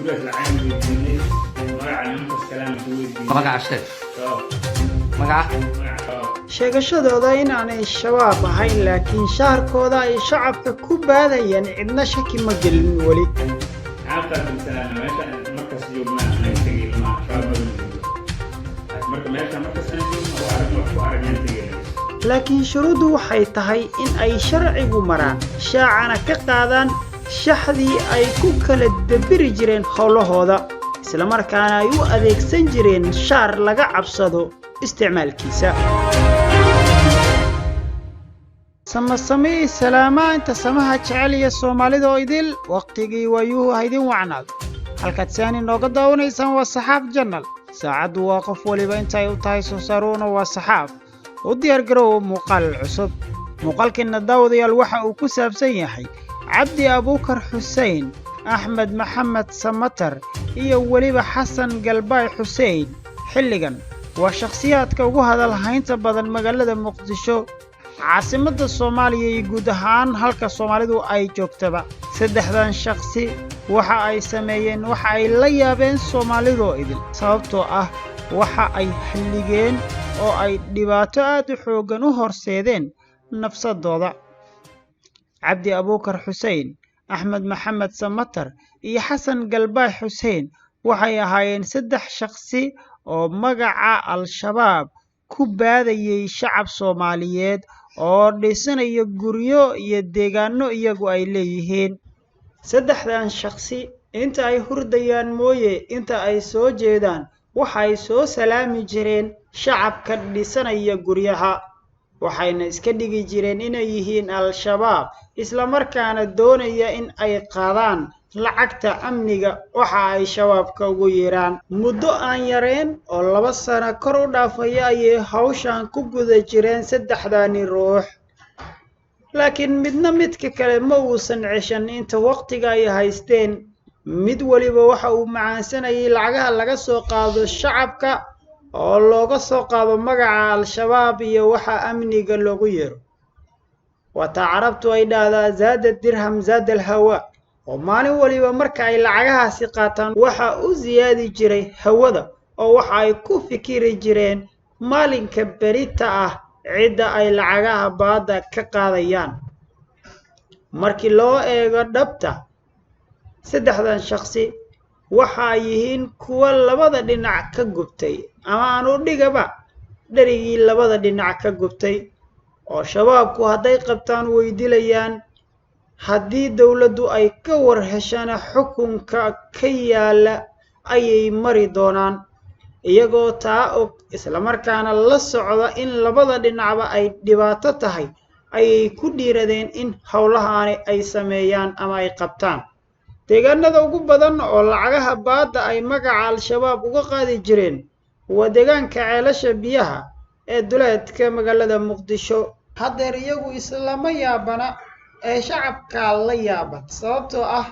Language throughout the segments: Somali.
Gurigaas lacag weydiinay, magaca nimankaas kalena ku weydiinay. Magaca sheeg. Shabaab. Magaca? Magaca Shabaab. Sheegashadooda inaanay Shabaab ahayn laakiin shaarkooda ay shacabka ku baadayaan cidna shaki ma gelin weli. Maxaa qaabilsanaa meesha markaas joognaa anaga tegay ma Shabaab maba joogo. Marka meesha markaas aan joogno oo aragno wax ku aragnaan tegayna. Laakiin shuruuddu waxay tahay in ay sharcigu maraan, shaacana ka qaadaan shaxdii ay ku kala dabiri jireen howlahooda, islamarkaana ay u adeegsan jireen shaar laga cabsado isticmaalkiisa. Samasamii salaamaa inta samaha jecel iyo Soomaalida oo idil, wakhtigii waayuhu ha idin wacnaado. Halkaad saani nooga daawanaysaan waa Saxaaf Channel. Saacaddu waa qof waliba inta ay u tahay, soo saaruuna waa Saxaaf. U diyaar garoowa muuqaal cusub. Muuqaalkeenna, daawadayaal, waxa uu ku saabsan yahay Cabdi Abuukar Xuseen, Axmed Maxamed Samatar iyo weliba Xasan Galbaay Xuseen. Xilligan waa shakhsiyaadka ugu hadalhaynta badan magaalada Muqdisho, caasimadda Soomaaliya, iyo guud ahaan halka Soomaalidu ay joogtaba. Saddexdan shakhsi waxa ay sameeyeen waxa ay la yaabeen Soomaalidoo idil, sababtoo ah waxa ay halligeen oo ay dhibaato aad u xooggan u horseedeen nafsadooda. Cabdi Abuukar Xuseen, Axmed Maxamed Samatar iyo Xasan Galbaay Xuseen waxay ahaayeen saddex shakhsi oo magaca Al-Shabaab ku baadayay shacab Soomaaliyeed oo dhisanaya guryo iyo deegaano iyagu ay leeyihiin. Saddexdan shakhsi inta ay hurdayaan mooye, inta ay soo jeedaan waxay soo salaami jireen shacabka dhisanaya guryaha, waxayna iska dhigi jireen inay yihiin Al-Shabaab, islamarkaana doonaya in ay qaadaan lacagta amniga, waxa ay Shabaabka ugu yeeraan. Muddo aan yareen oo 2 sano kor u dhaafaya ayay hawshan ku guda jireen saddexdani ruux, laakiin midna midka kale ma uusan ceshan inta waqtiga ay haysteen. Mid waliba waxa uu macaansanayay lacagaha laga soo qaado shacabka oo looga soo qaado magaca Al-Shabaab iyo waxa amniga loogu yeero. Waataa Carabtu ay dhahdaa "زاد الدرهم زاد الهوى", oo maalin waliba marka ay lacagahaasi qaataan waxa u siyaadi jiray hawada, oo waxa ay ku fikiri jireen maalinka berita ah cidda ay lacagaha baadda ka qaadayaan. Markii loo eego dhabta, saddexdan shakhsi waxa ay yihiin kuwa labada dhinac ka gubtay, ama aan u dhigaba dherigii labada dhinac ka gubtay, oo Shabaabku hadday qabtaan way dilayaan, haddii dowladdu ay ka war heshana xukunka ka yaala ayay mari doonaan. Iyagoo taa og, islamarkaana la socda in labada dhinacba ay dhibaato tahay, ayay ku dhiiradeen in howlahaani ay sameeyaan ama ay qabtaan. Deegaanada ugu badan oo lacagaha baadda ay magaca Al-Shabaab uga qaadi jireen waa deegaanka Ceelasha Biyaha ee duleedka magaalada Muqdisho. Haddeer iyagu islama yaabana ee shacabkaa la yaaban, sababtoo ah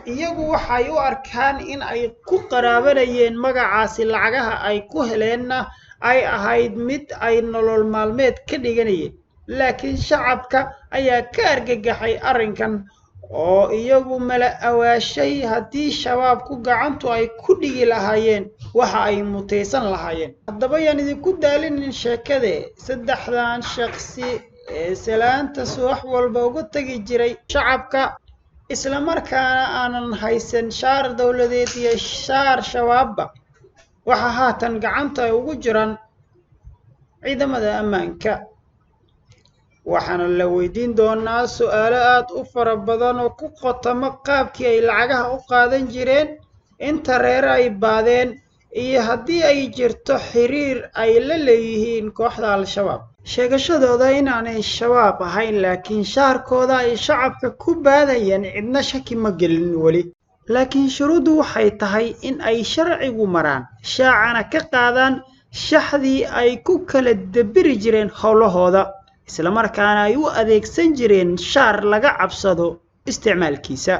iyagu waxay u arkaan in ay ku qaraabanayeen magacaasi, lacagaha ay ku heleenna ay ahayd mid ay nolol maalmeed ka dhiganayeen. Laakiin shacabka ayaa ka argagaxay arrinkan, oo iyagu mala awaashay haddii Shabaabku gacantu ay ku dhigi lahaayeen waxa ay mutaysan lahaayeen. Haddaba yaan idinku daalinin sheekade. Saddexdan shakhsi ee salaanta subax walba uga tegi jiray shacabka, islamarkaana aanan haysan shaar dowladeed iyo shaar Shabaabba, waxaa haatan gacanta ay ugu jiraan ciidamada ammaanka, waxaana la weydiin doonaa su'aalo aad u fara badan oo ku qotamo qaabkii ay lacagaha u qaadan jireen, inta reere ay baadeen, iyo haddii ay jirto xiriir ay la leeyihiin kooxda Al-Shabaab. Sheegashadooda inaanay Shabaab ahayn laakiin shaarkooda ay shacabka ku baadayaan cidna shaki ma gelin weli, laakiin shuruuddu waxay tahay in ay sharcigu maraan, shaacana ka qaadaan shaxdii ay ku kala dabiri jireen howlahooda, islamarkaana ay u adeegsan jireen shaar laga cabsado isticmaalkiisa.